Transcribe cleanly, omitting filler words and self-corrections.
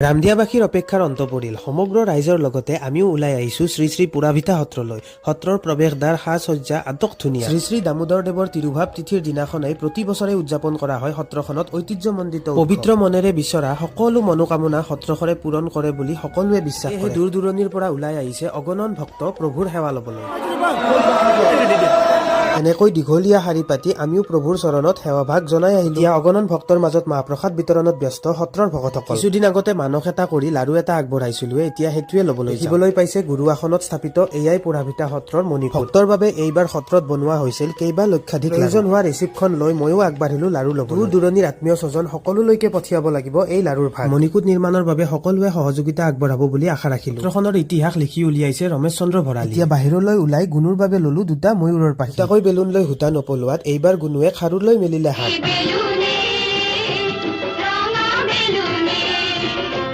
ৰামদিয়াবাসীৰ অপেক্ষাৰ অন্ত পৰিল। সমগ্ৰ ৰাইজৰ লগতে আমিও ওলাই আহিছো শ্ৰী শ্ৰী পুৰাভিঠা সত্ৰলৈ। সত্ৰৰ প্ৰৱেশদ্বাৰ সাজ সজ্জা আটক ধুনীয়া। শ্ৰী শ্ৰী দামোদৰ দেৱৰ তিৰুভাৱ তিথিৰ দিনাখনেই প্ৰতি বছৰে উদযাপন কৰা হয় সত্ৰখনত ঐতিহ্যমণ্ডিত উৎসৱ। পবিত্ৰ মনেৰে বিচৰা সকলো মনোকামনা সত্ৰখনে পূৰণ কৰে বুলি সকলোৱে বিশ্বাস কৰে। দূৰ দূৰণিৰ পৰা ওলাই আহিছে অগণন ভক্ত প্ৰভুৰ সেৱা ল'বলৈ। এনেকৈ দীঘলীয়া শাৰী পাতি আমিও প্ৰভুৰ চৰণত সেৱাভাগ জনাই আহিলো। এতিয়া অগণন ভক্তৰ মাজত মাহ প্ৰসাদ বিতৰণত ব্যস্ত সত্ৰৰ ভকতসকল। কিছুদিন আগতে মানস এটা কৰি লাৰু এটা আগবঢ়াইছিলো, এতিয়া সেইটোৱে ল'বলৈ দেখিবলৈ পাইছে। গুৰু আসনত স্থাপিত এয়াই পোৰাভিটা সত্ৰৰ মণিকূট। ভক্তৰ বাবে এইবাৰ সত্ৰত বনোৱা হৈছিল কেইবা লক্ষাধিক। প্ৰয়োজন হোৱা ৰিচিপ্টখন লৈ ময়ো আগবাঢ়িলো লাৰু ল'ব। দূৰ দূৰণিৰ আত্মীয় স্বজন সকলোলৈকে পঠিয়াব লাগিব এই লাৰুৰ ভাগ। মণিকূট নিৰ্মাণৰ বাবে সকলোৱে সহযোগিতা আগবঢ়াব বুলি আশা ৰাখিলো। সত্ৰখনৰ ইতিহাস লিখি উলিয়াইছে ৰমেশ চন্দ্ৰ ভৰালী। এতিয়া বাহিৰলৈ ওলাই গুণুৰ বাবে ললো দুটা ময়ূৰৰ পাখি। দুটাকৈ বেলুন লৈ সূতা নপলোৱাত এইবাৰ গুণুৱে খাৰুলৈ মেলিলে হাত। বেলুন।